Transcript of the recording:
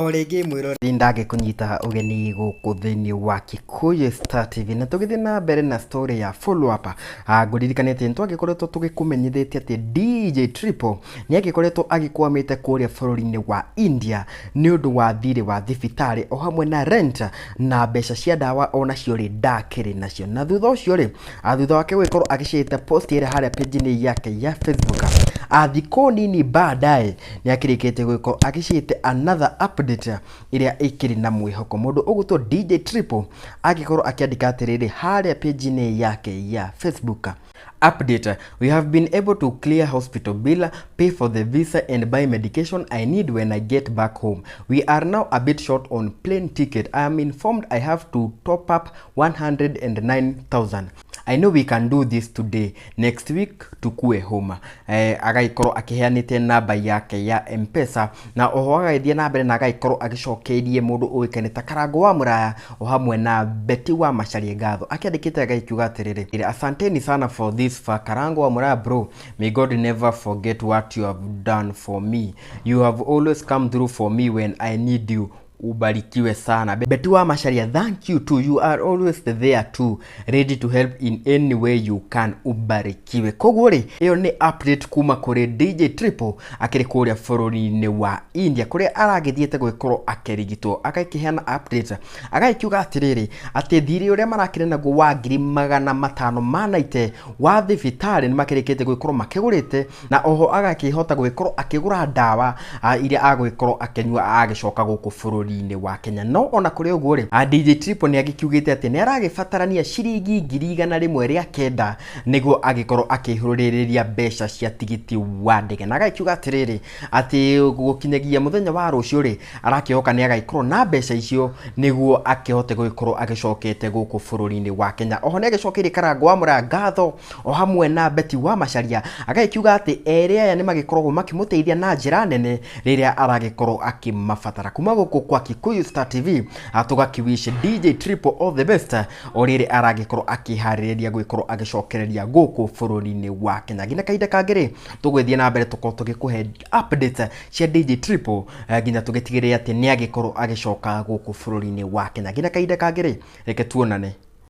O rĩngĩ mwĩroreri ndangĩkũnyita ũgeni gũkũ thĩinĩ wa Kikuyu Star TV, na tũgĩthiĩ na mbere na story ya follow up. Ngũririkane atĩ nĩtwagĩkoretwo tũgĩkũmenyithĩtie atĩ DJ Triple nĩ agĩkoretwo agĩkwamĩte kũrĩa bũrũri-inĩ wa India nĩ ũndũ wa thirĩ wa thibitarĩ o hamwe na rent na mbeca cia ndawa onacio rĩ ndakĩrĩ nacio. Na thutha ũcio rĩ, thutha wake gũgĩkorwo agĩcĩte post ĩrĩa harĩa page-inĩ yake ya Facebook, thikũ nini baadaye nĩ akĩrĩkĩtie gũgĩkorwo agĩcĩte another update ĩrĩa ĩkĩrĩ na mwĩhoko. Mũndũ ũgwĩtwo DJ Triple agĩkorwo akĩandĩka atĩrĩrĩ harĩa page-inĩ yake ya Facebook: "Update: We have been able to clear hospital bill, pay for the visa and buy medication I need when I get back home. We are now a bit short on plane ticket. I am informed I have to top up 109,000. I know we can do this today. Next week tukue home." Agagĩkorwo akĩheanĩte namba yake ya M-Pesa, na oho agagĩthiĩ na mbere na agagĩkorwo agĩcokeirie mũndũ ũĩkaine ta Karango wa Mũraya o hamwe na Betty wa Macharia ngatho, akĩandĩkĩte agagĩkiuga atĩrĩrĩ: "Asanteni sana for this far. Karango wa Mũraya bro, may God never forget what you have done for me. You have always come through for me when I need you. Ubarikiwe sana. Betty wa Macharia, thank you too. You are always there too, ready to help in any way you can. Ubarikiwe." Koguo rĩ, ĩyo nĩ update kuma kũrĩ DJ Triple akĩrĩ kũrĩa bũrũri-inĩ wa India kũrĩa aragĩthiĩte gwĩkorwo akĩrigitwo. Agakĩheana update agagĩkiuga atĩrĩrĩ, atĩ thirĩ ũrĩa marakĩrĩ naguo wa 590,000 wa thibitarĩ nĩ makĩrĩkĩtie gwĩkorwo makĩgũrĩte, na oho agakĩhota gwĩkorwo akĩgũra ndawa iria agwĩkorwo akĩnyua agĩcoka gũkũ bũrũri-inĩ wa Kenya. No ona kũrĩ ũguo rĩ, DJ Triple nĩ agĩkiugĩte atĩ nĩ aragĩbatarania ciringi 109,000 nĩguo agĩkorwo akĩihũrĩrĩria mbeca cia tigiti wa ndege, na agagĩkiuga atĩrĩrĩ, atĩ gũkinyagia mũthenya wa rũciũ rĩ, arakĩhoka nĩ agagĩkorwo na mbeca icio nĩguo akĩhote gũgĩkorwo agĩcokete gũkũ bũrũri-inĩ wa Kenya. Oho nĩ agĩcokeirie Karango wa Mũraya ngatho o hamwe na Betty wa Macharia, agagĩkiuga atĩ erĩ aya nĩ magĩkoragwo makĩmũteithia na njĩra nene rĩrĩa aragĩkorwo akĩmabatara. Kuma gũkũ kwa Kikuyu Star TV, tũgakĩwish DJ Triple all the best o rĩrĩ aragĩkorwo akĩharĩrĩria gwĩkorwo agĩcokereria gũkũ bũrũri-inĩ wa Kenya. Nginya kahinda kangĩ rĩ, tũgũgĩthiĩ na mbere tũkorwo tũgĩkũhe update cia DJ Triple, nginya tũgĩtigĩrĩre atĩ nĩ agĩkorwo agĩcoka gũkũ bũrũri-inĩ wa Kenya. Nginya kahinda kangĩ rĩ, reke tuonane.